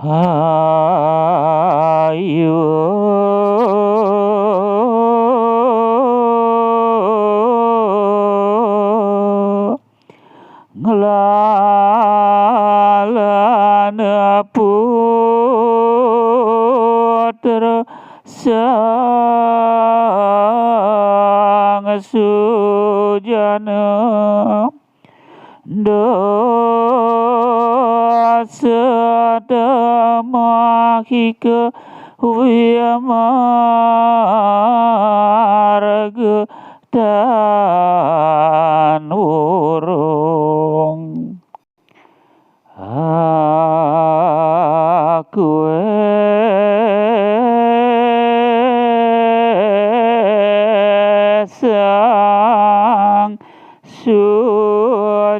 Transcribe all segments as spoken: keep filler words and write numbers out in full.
Ayu nglalan putra sang sujana. Dasa tamahika wimarga tan wurung. Akwe sang sujana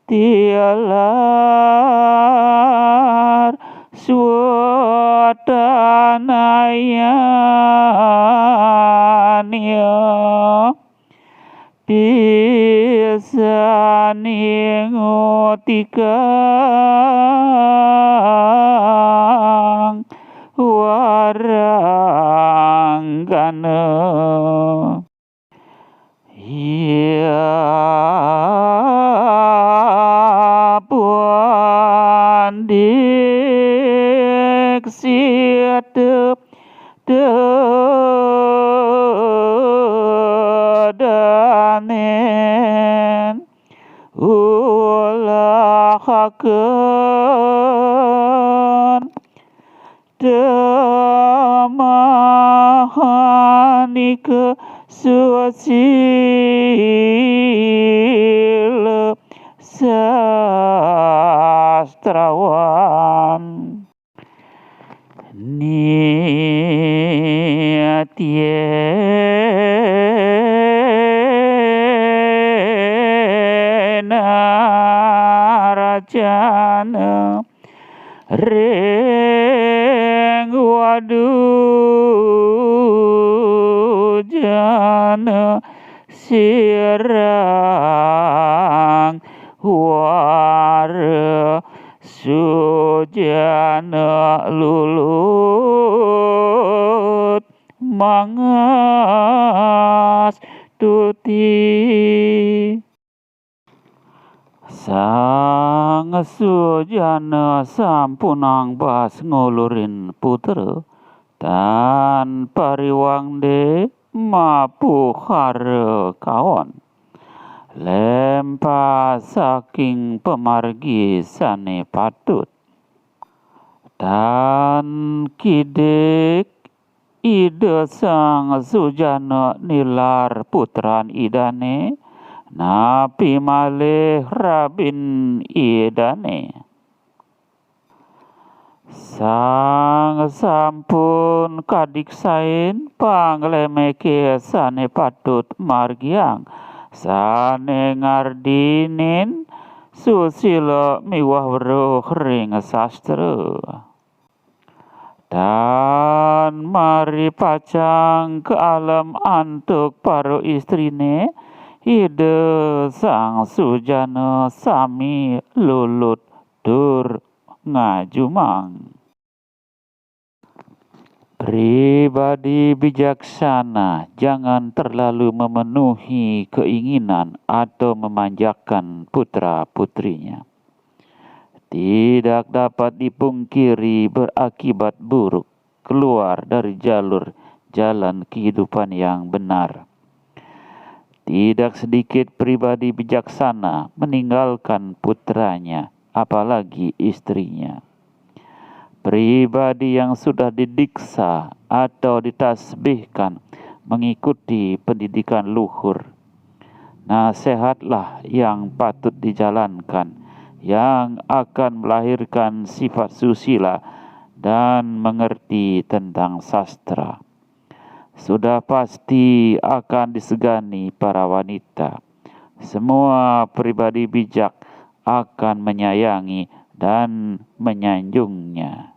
tilar swatanayan ya. Pisaning utikang waranggana. Ya pun diksita tadanen ulahaken tamahanika susila sastrawan. Nityena racana ring wadujana sirang wara sujana lulut mangastuti. Sang sujana sampunang bas ngulurin putra tan pariwangde mapuhara kaon. Lempas saking pamargi sane patut. Tan kidik Ida Sang Sujana nilar putran Idane, napi malih rabin Idane. Sang sampun kadiksain panglemeke sane patut margiang, sane ngardinin susila miwah weruh ring sastra. Tan maripacang kaalem antuk para istrine, Ida Sang Sujana sami lulut tur ngajumang. Pribadi bijaksana jangan terlalu memenuhi keinginan atau memanjakan putra-putrinya. Tidak dapat dipungkiri berakibat buruk keluar dari jalur jalan kehidupan yang benar. Tidak sedikit pribadi bijaksana meninggalkan putranya, apalagi istrinya. Pribadi yang sudah didiksa atau ditasbihkan mengikuti pendidikan luhur. Nasihatlah yang patut dijalankan, yang akan melahirkan sifat susila dan mengerti tentang sastra. Sudah pasti akan disegani para wanita. Semua pribadi bijak akan menyayangi dan menyanjungnya.